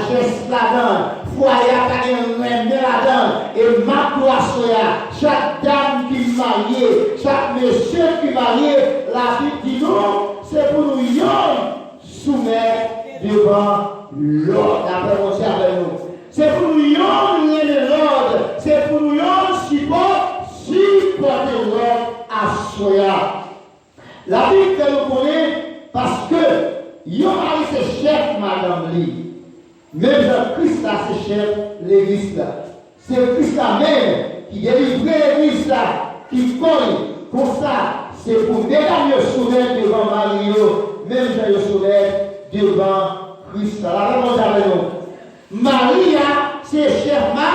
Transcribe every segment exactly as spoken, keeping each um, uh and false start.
sajès ladan, fwaye a ka gen renmen ladan. E m ap di w aswè a, chak dam ki marye, chak mesye ki marye, Labib di nou, se pou nou yonn soumèt devan lòt. Lapè Bondye avè nou. Se pou nou yonn renmen lòt. Se pou nou yonn sipò, sipòte lòt aswè a. Labib fè nou konnen, paske yon mari se chèf madanm li, menm jan Kris la se chèf legliz la. Se Kris la menm ki delivre legliz la, ki kò li. Konsa, se pou medam yo soumèt devan mari yo, menm jan yo soumèt devan Kris la. Lapè Bondye avè nou. Mari a se chèf ma,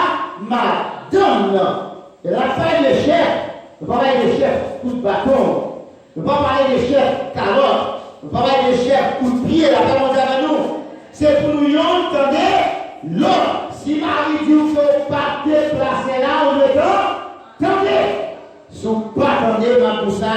madanm nan. E lè n ap pale de chèf, nou pa pale de chèf kout baton. Nou pa pale de chèf kalòt. Nou pa pale de chèf kout pye. Lapè Bondye avè nou. Se pou nou yonn tande lòt. Si mari di w ke w pa deplase la, ou dwe tan-, tande. Si w pa tande, m ap di w sa,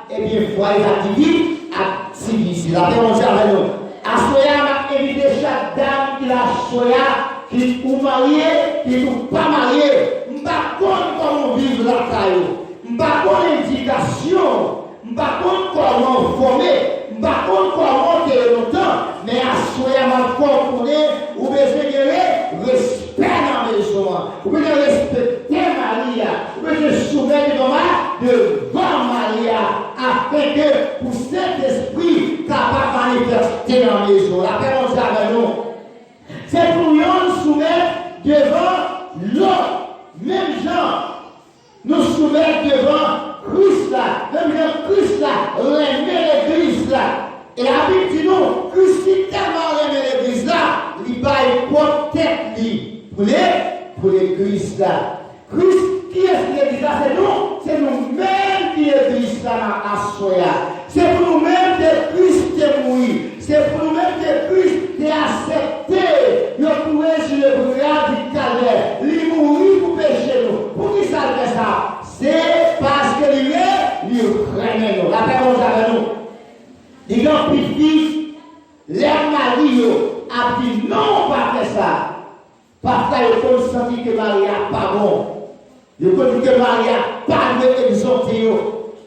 ebyen, fwaye sa divi-, ap divize. Lapè Bondye avè nou. Aswè a, m ap envite chak dam ki la aswè a, kit ou marye, kit ou pa marye. M pa konn kòman w viv lakay ou. M pa konn edikasyon w. M pa konn kòman w fòme. M pa konn kòman w te ye lontan. Men aswè a, m ap fè w konnen ou bezwen gen re-, respè nan mezon an. Ou bezwen respekte mari a. Ou bezwen soumèt devan ma-, devan mari a. Afenke pou Sentespri kapab manifeste nan mezon an. Lapè Bondye avè nou. Se pou yonn soumèt devan lòt. Menm jan nou soumèt devan Kris la, menm jan Kris la renmen legliz la. E Labib di nou, Kris li tèlman renmen legliz la, li bay pwòp tèt li pou le-, pou legliz la. Kris, kiyès ki legliz la? Se nou, se nou menm ki legliz la nan aswè a. Se pou nou menm ke Kris te mouri. Se pou nou menm ke Kris te aksepte yo kloure sou lebri a di Kalvè. Li mouri pou peche nou. Poukisa l fè sa? Se paske li re-, li renmen nou. Lapè Bondye avè nou. Li gen anpil fi, lè mari yo ap di non, pa fè sa. Pafwa yo konn santi ke mari a pa bon. Yo konn di ke mari a pa dwe egzòte yo.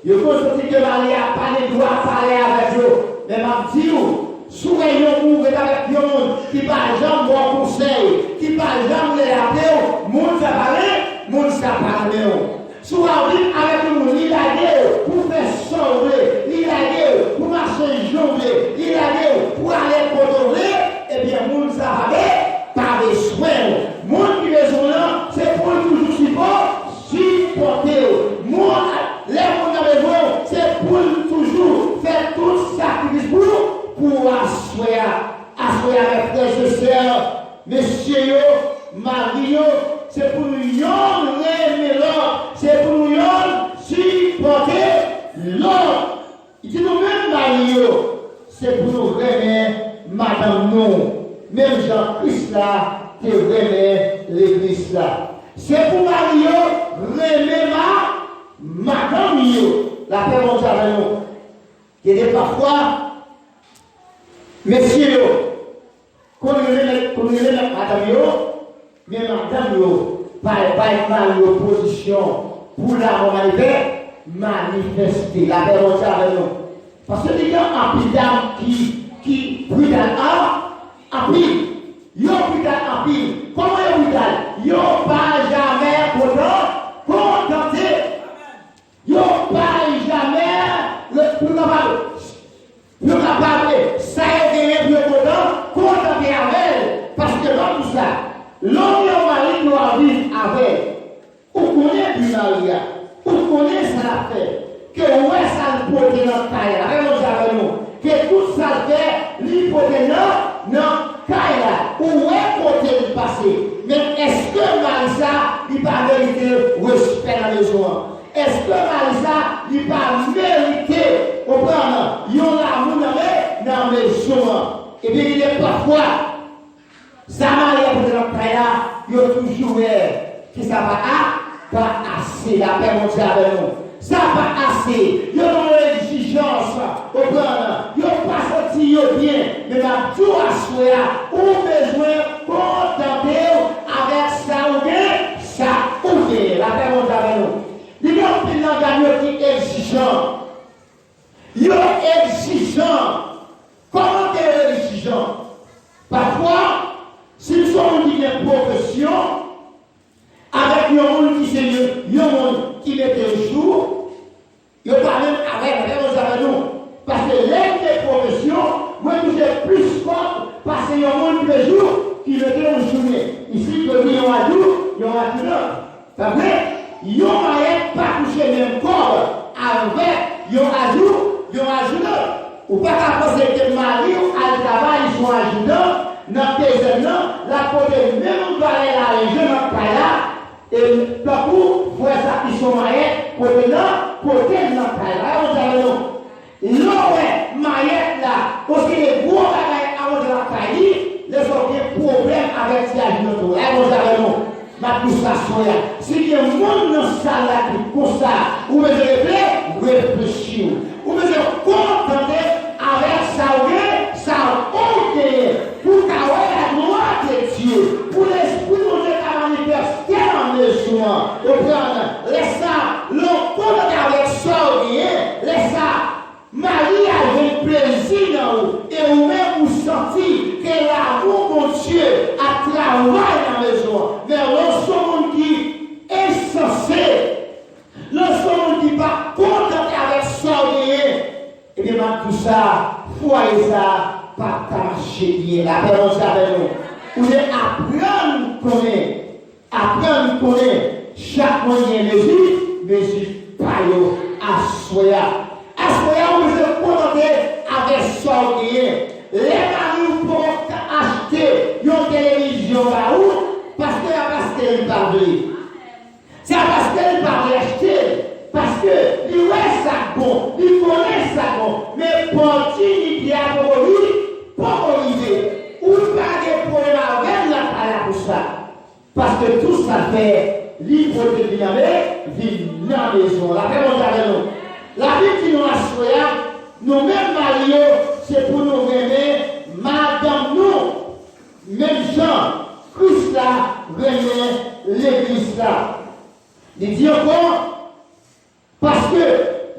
Yo konn santi ke mari a pa gen dwa pale avèk yo. Men m ap di w, si w wè yon moun, ou ret avèk yon moun ki pa janm ba w konsèy, ki pa janm lè raple w, moun sa pa ren-, moun sa pa renmen w. Si w ap viv avèk yon moun, li lage w pou fè sa w vle, li lage w pou mache jan w vle, li lage w pou ale kote w vle, ebyen, moun sa pa be-, pa bezwen w. Moun ki bezwen w lan, se pou l toujou sipò-, sipòte w. Moun, lè moun nan bezwen w, se pou l toujou fè tout sakrifis pou, pou w aswè a. Aswè a, frè e sè, mesye yo, mari yo, se pou nou yonn renmen lòt, se pou nou yonn sipòte lòt. Li di nou menm mari yo, se pou nou renmen madanm nou, menm jan Kris la te renmen legliz la. Se pou mari yo renmen ma-, madanm yo. Lapè Bondye avè nou. Gen de pafwa, mesye yo, konn renmen, konn renmen madanm yo, men madanm yo pa bay mari yo pozisyon pou lanmou manifè-, manifeste. Lapè Bondye avè nou. Paske li gen anpil dam ki, ki brital an, anpil. Yo brital anpil. Kòman yo brital? Yo pa jamè kontan, kontante. Yo pa jamè, pou yo kapab, pou yo kapab, sa yo genyen pou yo kontan, kontante avè l. Paske ban m di w sa, lè w gen yon mari ke w ap viv avè l, ou konnen bi mari a, ou konnen sa l ap fè, ke w wè sa l pote nan kay la, lè nou di avè nou, ke tout sa l fè, li pote nan, nan kay la, ou wè kote l pase. Men èske mari sa, li pa merite respè nan mezon an? Èske mari sa, li pa merite, konprann, yon lanmou nan me-, nan mezon an? Ebyen, gen de pafwa, sa mari a pote nan kay la, yo toujou wè ke sa pa a, pa ase. Lapè Bondye avè nou. Sa pa ase. Yo nan yon egzijans, konprann, yo pa santi yo byen. Men m ap di w aswè a, ou bezwen ki mete yon jounen. Isit, yo di yon ajou, yon ajoudant. Pa vre? Yon mayèt pa touche menm kòb avèk yon ajou, yon ajoudant. Ou pa ka panse ke mari w al travay sou ajoudant nan kizin nan, l ap pote menm valè lajan nan kay la, e tankou frè sa ki sou mayèt, pote nan, pote l nan kay la. Yon sa nou. Lè w wè mayèt la, oske de gwo bagay aranjman lakay li, lè sa w gen pwoblèm avèk ti ajoudant ou. Lè w wè nou, m ap di sa aswè a. Si gen moun nan sal la ki konsa, ou bezwen refle-, reflechi w. Ou bezwen kontante avèk sa w gen, sa w genyen, pou w ka wè laglwa de Dye, pou Lespri Bondye ka manifeste nan mezon an. Ou konprann? Lè sa, lè w kontante avèk sa w genyen, lè sa, mari a jwenn plezi nan ou, e ou menm ou santi ke lanmou Bondye ap travay nan mezon an. Men lè w se yon moun ki ensanse, lè w se yon moun ki pa kontante avèk sa w genyen, ebyen, m ap di w sa, fwaye sa a p ap ka mache byen. Lapè Bondye avèk nou. Ou dwe aprann konnen, aprann konnen chak moun gen mezi, mezi pa yo aswè a. Aswè a, ou bezwen kontante avèk sa w genyen. Lè mari w poko ka achte yon televizyon ba ou, paske a paske li pa vle. Se pa paske li pa vle achte l, paske li wè sa k bon, li konnen sa k bon, men opòtinite a poko ri-, poko rive. Ou pa gen pwoblèm avè l lakay la pou sa. Paske tou sa l fè, li pote vin nan me-, vin nan mezon. Lapè Bondye avè nou. Labib di nou aswè a, nou menm mari yo, se pou nou renmen madanm nou. Menm jan Kris la renmen legliz la. Li di ankò, paske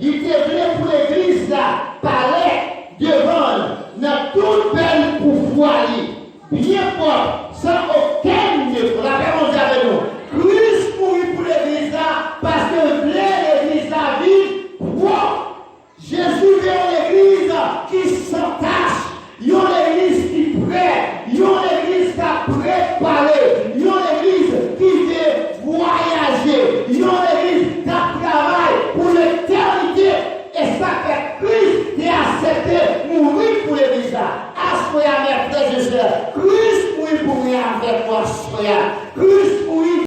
li te vle pou legliz la parèt devan l nan tout bèl pouvwa li, byen pwòp, san okenn defo. Lapè Bondye avè nou. Kris mouri pou legliz la paske l vle legliz la vin pwòp. Jezi vle yon legliz ki san tach, yon legliz ki prè, yon legliz k ap prepare, yon legliz ki vle vwayaje, yon legliz k ap travay pou letènite. E sa fè Kris te aksepte mouri pou legliz la. Aswè a, mè frè e sè, Kris mouri pou mwen avèk ou aswè a. Kris